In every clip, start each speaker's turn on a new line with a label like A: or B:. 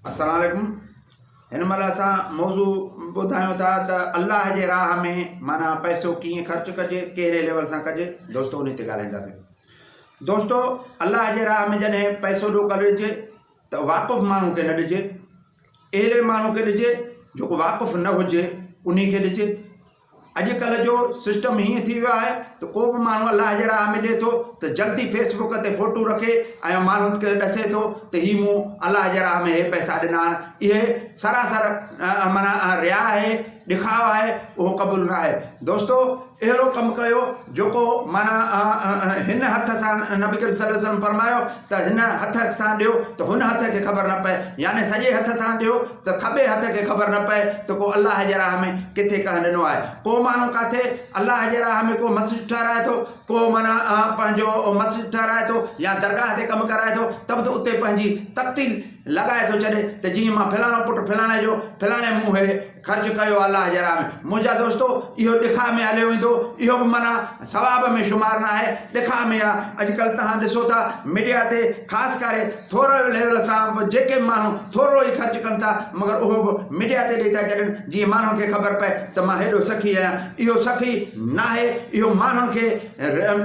A: السلام عليڪم هن مهل اسان موضوع ٻڌايون ٿا ته الله جي راهه ۾ معنيٰ پئسو ڪيئن خرچ ڪجي ڪهڙي ليول سان ڪجي دوستو ان تي ڳالهائينداسين دوستو الله جي راهه ۾ جڏهن پئسو ڏوڪڙ ڏجي ته واقف ماڻهو کي نه ڏجي اهڙي ماڻهو کي ڏجي جيڪو واقف نه هجي انهي کي ڏجي اڄڪلهه جو سسٽم هيئن ٿي ويو آهي ته ڪو به ماڻهو الله جي راهه ۾ ڏي ٿو ته جلدي فيس بڪ تي فوٽو رکي ۽ ماڻهن کي ڏسي ٿو ته هي مون الله جي راهه ۾ هي پئسا ڏنا آهن اهي سراسر معنيٰ ريا آهي ڏکاء آهي اهو قبول نه آهي دوستو اهڙو ڪم ڪيو جيڪو معنيٰ هن هٿ سان نبي ڪريم صلي الله عليه وسلم فرمايو ته هن هٿ سان ڏيو ته هن هٿ کي خبر نه پئي يعني سڄي هٿ سان ڏيو ته کٻي هٿ کي خبر نه پئي ته ڪو الله جي راهه ۾ ڪٿي ڪنهن ڏنو آهي ڪو ماڻهو ڪاٿي الله جي راهه ۾ ڪو مسجد ٺهرائي ٿو ڪو معنيٰ پنهنجو مسجد ٺهرائي ٿو يا درگاهه تي ڪم ڪرائي ٿو ته به اتي پنهنجي تختي لڳائي ٿو ڇڏي ته جيئن مان فلاڻو پٽ فلاڻي جو فلاڻي مون هي خرچ ڪيو الله جي راهه ۾ منهنجا دوستو اهو ڏکاء ۾ هليو ويندو اهو به معنيٰ ثواب ۾ شمار نه آهي ڏکاء ۾ آهي اڄڪلهه توهان ڏسو ٿا ميڊيا تي خاص ڪري ٿورو ليول سان به جيڪي به ماڻهو ٿورو ئي خرچ ڪن ٿا مگر اهو به ميڊيا تي ڏئي ٿا ڇڏن جيئن ماڻهن کي خبر پئي ته مان هيڏو سخي آهيان اهو سخي ناهي اهو ماڻهن کي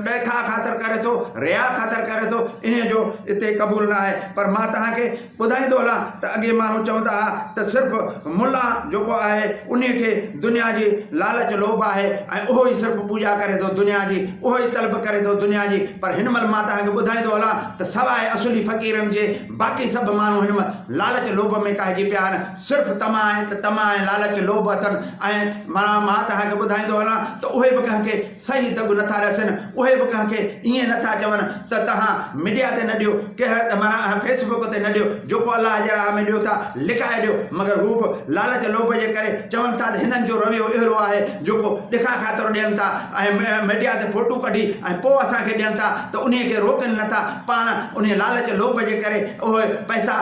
A: ڏيکاء خاطر ڪري ٿو، رياء خاطر ڪري ٿو، انهيء جو اتي قبول نه آهي. پر مان توهان کي ٻڌائيندو هلان ته اڳي ماڻهو چوندا ها ته صرف ملا جيڪو آهي انهيء کي دنيا جي لالچ لوڀ آهي ۽ اهو ئي صرف پوڄا ڪري ٿو دنيا جي، اهو ئي طلب ڪري ٿو دنيا جي. پر هن مهل مان توهان کي ٻڌائيندو هلان ته سواء اصلي فقيرن جي باقي سڀ ماڻهو هن مهل لالچ لوڀ ۾ ڪاهجي پيا آهن. صرف طمع ۽ ته طمع ۽ لالچ لوڀ اٿن ۽ مان توهان کي ٻڌائيندو هلان ته اهي به ڪنهن کي صحيح دڳ نٿا ڏسن، اهي به ڪنهن کي ائين نٿا چون ته توهان ميڊيا تي نه ڏيو، ڪنهن معنيٰ فيس بڪ تي نه ڏيو، جيڪو الله جي راهه ۾ ڏيو ٿا لڪائي ڏيو، مگر هو به لالچ لوڀ جي ڪري چون ٿا ته هنن جو رويو اهڙو آهي جيڪو ڏکاء خاطر ڏين ٿا ۽ ميڊيا تي فوٽو ڪڍي ۽ پوء اسان کي ڏين ٿا ته انهي کي روڪين نٿا، پاڻ انهي لالچ لوڀ جي ڪري اهي پئسا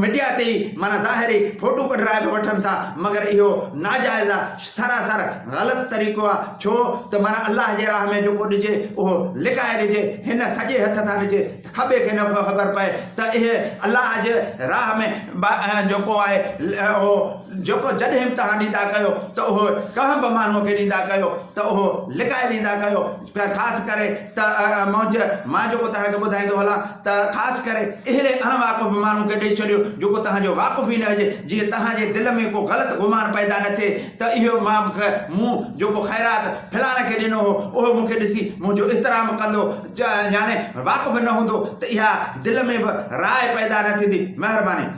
A: ميڊيا تي ئي معنيٰ ظاهري فوٽو ڪڍرائي به وٺن ٿا، مگر اهو ناجائز آهي، سراسر غلط طريقو آ ڇو ته معنيٰ الله جي راهه ۾ جيڪو ڏجي اهو لڪائي ڏجي هن سڄي هٿ سان ڏجي ته کٻي کي نه خبر پئي ته اهي الله جي راهه ۾ جيڪو آهي اهو جيڪو جڏهن به توهان ڏيندا ڪيو ته اهو ڪنهن به ماڻهو کي ڏيندا ڪيو ته اهو لڪائي ڏيندا ڪيو خاص ڪري ته منهنجي مان جيڪو توهان کي ٻڌائيندو هلان ته خاص ڪري اهڙي اڻ واقف ماڻهو کي ڏئي ڇڏيو جيڪو توهان جو واقف ئي نه هجي جيئن توهان جي دل ۾ ڪو غلط گمان پيدا نه ٿئي ته اهو مان مون جيڪو خيرات فلاڻي کي ڏنو هو اهو مون کي ڏسي منهنجو احترام ڪندو يعني واقف نه هوندو ته اها دل ۾ به راء پيدا نه ٿيندي مهرباني.